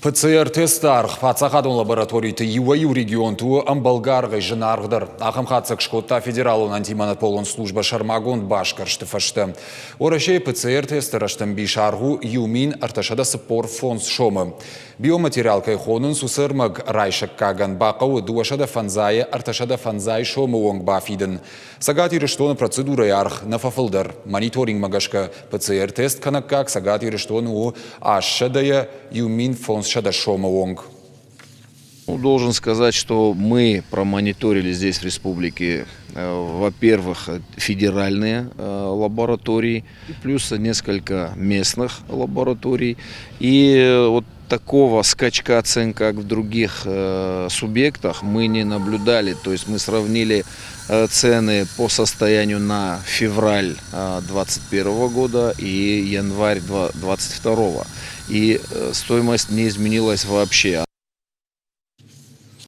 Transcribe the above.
ПЦР-тесты аргъ паддзахадон лабораториты иуӕй-иу регионты у ӕмбӕлгӕ аргъӕй зынаргъдӕр. Ахӕм хатдзӕг скодта Федералон антимонополон службӕ сӕрмагонд басгӕрсты фӕстӕ. Уӕрӕсейы ПЦР-тесты рӕстӕмбис аргъ у 1345 сомы. Биоматериал кӕй хонынц, уыцы ӕрмӕг райсӕггагӕн бахъӕуы 205 305 сомы онг бафидын. Цӕгат Ирыстоны процедурӕйы аргъ нӕ фӕфылдӕр. Мониторингмӕ гӕсгӕ ПЦР-тест кӕнӕггаг Цӕгат Ирыстоны у астсӕдӕйӕ 1500 сомы онг. Ну, должен сказать, что мы промониторили здесь в республике, во-первых, федеральные лаборатории, плюс несколько местных лабораторий. И вот такого скачка цен, как в других субъектах, мы не наблюдали. То есть мы сравнили цены по состоянию на февраль 2021 года и январь 2022. И стоимость не изменилась вообще.